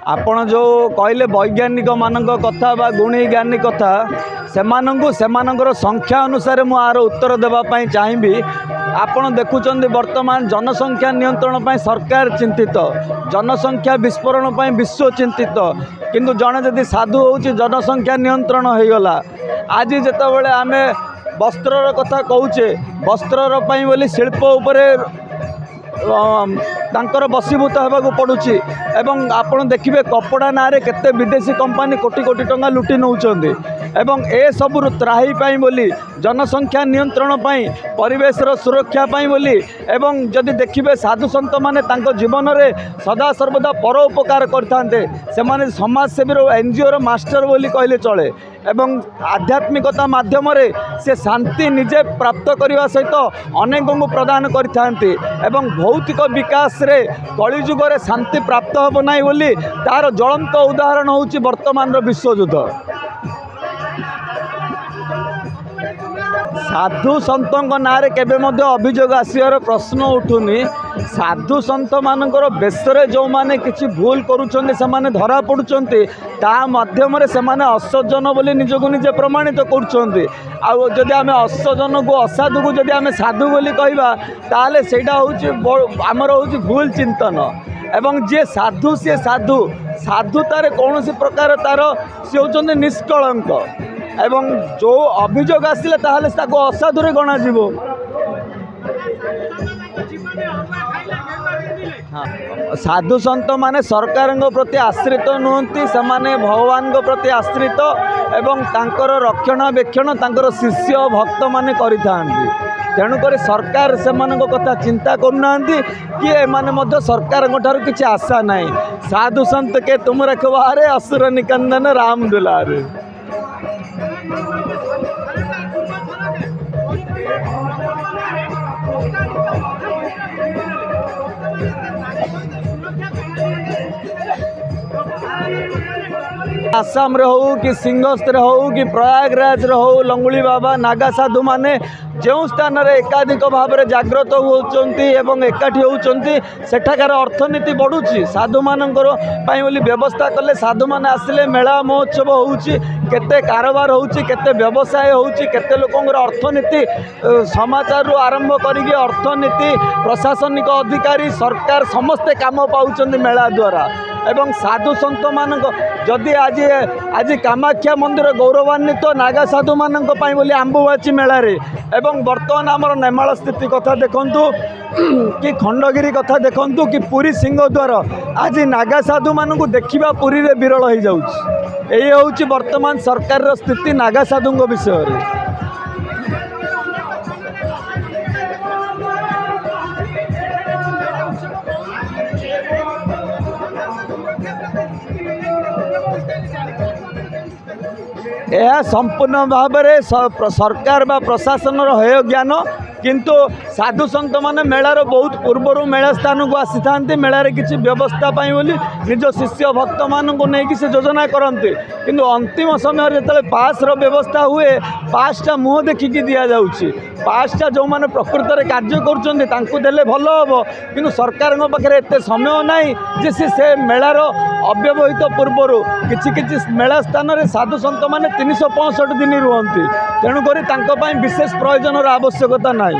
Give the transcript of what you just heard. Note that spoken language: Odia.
ଆପଣ ଯେଉଁ କହିଲେ ବୈଜ୍ଞାନିକମାନଙ୍କ କଥା ବା ଗୁଣୀ ଜ୍ଞାନୀ କଥା, ସେମାନଙ୍କୁ ସେମାନଙ୍କର ସଂଖ୍ୟା ଅନୁସାରେ ମୁଁ ଆର ଉତ୍ତର ଦେବା ପାଇଁ ଚାହିଁବି। ଆପଣ ଦେଖୁଛନ୍ତି, ବର୍ତ୍ତମାନ ଜନସଂଖ୍ୟା ନିୟନ୍ତ୍ରଣ ପାଇଁ ସରକାର ଚିନ୍ତିତ, ଜନସଂଖ୍ୟା ବିସ୍ଫୋରଣ ପାଇଁ ବିଶ୍ୱ ଚିନ୍ତିତ। କିନ୍ତୁ ଜଣେ ଯଦି ସାଧୁ ହେଉଛି, ଜନସଂଖ୍ୟା ନିୟନ୍ତ୍ରଣ ହୋଇଗଲା। ଆଜି ଯେତେବେଳେ ଆମେ ବସ୍ତ୍ରର କଥା କହୁଛେ, ବସ୍ତ୍ରର ପାଇଁ ବୋଲି ଶିଳ୍ପ ଉପରେ ତାଙ୍କର ବଶୀଭୂତ ହେବାକୁ ପଡ଼ୁଛି ଏବଂ ଆପଣ ଦେଖିବେ, କପଡ଼ା ନାଁରେ କେତେ ବିଦେଶୀ କମ୍ପାନୀ କୋଟି କୋଟି ଟଙ୍କା ଲୁଟି ନେଉଛନ୍ତି। ଏବଂ ଏସବୁରୁ ତ୍ରାହି ପାଇଁ ବୋଲି, ଜନସଂଖ୍ୟା ନିୟନ୍ତ୍ରଣ ପାଇଁ, ପରିବେଶର ସୁରକ୍ଷା ପାଇଁ ବୋଲି, ଏବଂ ଯଦି ଦେଖିବେ, ସାଧୁସନ୍ଥମାନେ ତାଙ୍କ ଜୀବନରେ ସଦାସର୍ବଦା ପରୋପକାର କରିଥାନ୍ତେ। ସେମାନେ ସମାଜସେବୀର, ଏନ୍ଜିଓର ମାଷ୍ଟର ବୋଲି କହିଲେ ଚଳେ। ଏବଂ ଆଧ୍ୟାତ୍ମିକତା ମାଧ୍ୟମରେ ସେ ଶାନ୍ତି ନିଜେ ପ୍ରାପ୍ତ କରିବା ସହିତ ଅନେକଙ୍କୁ ପ୍ରଦାନ କରିଥାନ୍ତି। ଏବଂ ଭୌତିକ ବିକାଶରେ କଳିଯୁଗରେ ଶାନ୍ତି ପ୍ରାପ୍ତ ହେବ ନାହିଁ ବୋଲି ତା'ର ଜ୍ୱଳନ୍ତ ଉଦାହରଣ ହେଉଛି ବର୍ତ୍ତମାନର ବିଶ୍ୱଯୁଦ୍ଧ। ସାଧୁ ସନ୍ଥଙ୍କ ନାଁରେ କେବେ ମଧ୍ୟ ଅଭିଯୋଗ ଆସିବାର ପ୍ରଶ୍ନ ଉଠୁନି। ସାଧୁ ସନ୍ଥମାନଙ୍କର ବେଶରେ ଯେଉଁମାନେ କିଛି ଭୁଲ କରୁଛନ୍ତି, ସେମାନେ ଧରା ପଡ଼ୁଛନ୍ତି। ତା ମାଧ୍ୟମରେ ସେମାନେ ଅସଜ୍ଜନ ବୋଲି ନିଜକୁ ନିଜେ ପ୍ରମାଣିତ କରୁଛନ୍ତି। ଆଉ ଯଦି ଆମେ ଅସଜ୍ଜନକୁ, ଅସାଧୁକୁ ଯଦି ଆମେ ସାଧୁ ବୋଲି କହିବା, ତାହେଲେ ସେଇଟା ହେଉଛି ଆମର ହେଉଛି ଭୁଲ ଚିନ୍ତନ। ଏବଂ ଯିଏ ସାଧୁ ସିଏ ସାଧୁ। ସାଧୁତାରେ କୌଣସି ପ୍ରକାର ତା'ର ସିଏ ହେଉଛନ୍ତି ନିଷ୍କଳଙ୍କ। ଏବଂ ଯେଉଁ ଅଭିଯୋଗ ଆସିଲେ, ତାହେଲେ ତାକୁ ଅସାଧୁରେ ଗଣାଯିବ। ସାଧୁ ସନ୍ଥମାନେ ସରକାରଙ୍କ ପ୍ରତି ଆଶ୍ରିତ ନୁହନ୍ତି, ସେମାନେ ଭଗବାନଙ୍କ ପ୍ରତି ଆଶ୍ରିତ ଏବଂ ତାଙ୍କର ରକ୍ଷଣାବେକ୍ଷଣ ତାଙ୍କର ଶିଷ୍ୟ ଭକ୍ତମାନେ କରିଥାନ୍ତି। ତେଣୁକରି ସରକାର ସେମାନଙ୍କ କଥା ଚିନ୍ତା କରୁନାହାନ୍ତି କି ଏମାନେ ମଧ୍ୟ ସରକାରଙ୍କ ଠାରୁ କିଛି ଆଶା ନାହିଁ। साधु संत के तुम रखवारे, असुर निकंदन राम दुलारे। ଆସାମରେ ହଉ କି ସିଂହସ୍ଥରେ ହଉ କି ପ୍ରୟାଗରାଜରେ ହଉ, ଲଙ୍ଗୁଳି ବାବା, ନାଗା ସାଧୁମାନେ ଯେଉଁ ସ୍ଥାନରେ ଏକାଧିକ ଭାବରେ ଜାଗ୍ରତ ହେଉଛନ୍ତି ଏବଂ ଏକାଠି ହେଉଛନ୍ତି, ସେଠାକାର ଅର୍ଥନୀତି ବଢ଼ୁଛି। ସାଧୁମାନଙ୍କର ପାଇଁ ବୋଲି ବ୍ୟବସ୍ଥା କଲେ, ସାଧୁମାନେ ଆସିଲେ ମେଳା ମହୋତ୍ସବ ହେଉଛି, କେତେ କାରବାର ହେଉଛି, କେତେ ବ୍ୟବସାୟ ହେଉଛି, କେତେ ଲୋକଙ୍କର ଅର୍ଥନୀତି, ସମାଚାରରୁ ଆରମ୍ଭ କରିକି ଅର୍ଥନୀତି, ପ୍ରଶାସନିକ ଅଧିକାରୀ, ସରକାର ସମସ୍ତେ କାମ ପାଉଛନ୍ତି ମେଳା ଦ୍ୱାରା। ଏବଂ ସାଧୁ ସନ୍ଥମାନଙ୍କ ଯଦି ଆଜି କାମାକ୍ଷା ମନ୍ଦିର ଗୌରବାନ୍ୱିତ ନାଗା ସାଧୁମାନଙ୍କ ପାଇଁ ବୋଲି ଆମ୍ବୁବାଚି ମେଳାରେ। ଏବଂ ବର୍ତ୍ତମାନ ଆମର ନେମାଳ ସ୍ଥିତି କଥା ଦେଖନ୍ତୁ କି ଖଣ୍ଡଗିରି କଥା ଦେଖନ୍ତୁ କି ପୁରୀ ସିଂହଦ୍ୱାର, ଆଜି ନାଗା ସାଧୁମାନଙ୍କୁ ଦେଖିବା ପୁରୀରେ ବିରଳ ହେଇଯାଉଛି। ଏଇ ହେଉଛି ବର୍ତ୍ତମାନ ସରକାରର ସ୍ଥିତି ନାଗା ସାଧୁଙ୍କ ବିଷୟରେ। ଏହା ସମ୍ପୂର୍ଣ୍ଣ ଭାବରେ ସରକାର ବା ପ୍ରଶାସନର ହେୟ ଜ୍ଞାନ। କିନ୍ତୁ ସାଧୁ ସନ୍ଥମାନେ ମେଳାର ବହୁତ ପୂର୍ବରୁ ମେଳା ସ୍ଥାନକୁ ଆସିଥାନ୍ତି। ମେଳାରେ କିଛି ବ୍ୟବସ୍ଥା ପାଇଁ ବୋଲି ନିଜ ଶିଷ୍ୟ ଭକ୍ତମାନଙ୍କୁ ନେଇକି ସେ ଯୋଜନା କରନ୍ତି। କିନ୍ତୁ ଅନ୍ତିମ ସମୟରେ ଯେତେବେଳେ ପାସ୍ର ବ୍ୟବସ୍ଥା ହୁଏ, ପାସ୍ଟା ମୁହଁ ଦେଖିକି ଦିଆଯାଉଛି। ପାସ୍ଟା ଯେଉଁମାନେ ପ୍ରକୃତରେ କାର୍ଯ୍ୟ କରୁଛନ୍ତି, ତାଙ୍କୁ ଦେଲେ ଭଲ ହେବ। କିନ୍ତୁ ସରକାରଙ୍କ ପାଖରେ ଏତେ ସମୟ ନାହିଁ ଯେ ସେ ମେଳାର ଅବ୍ୟବହିତ ପୂର୍ବରୁ, କିଛି କିଛି ମେଳା ସ୍ଥାନରେ ସାଧୁ ସନ୍ଥମାନେ 365 ଦିନ ରୁହନ୍ତି, ତେଣୁକରି ତାଙ୍କ ପାଇଁ ବିଶେଷ ପ୍ରୟୋଜନର ଆବଶ୍ୟକତା ନାହିଁ।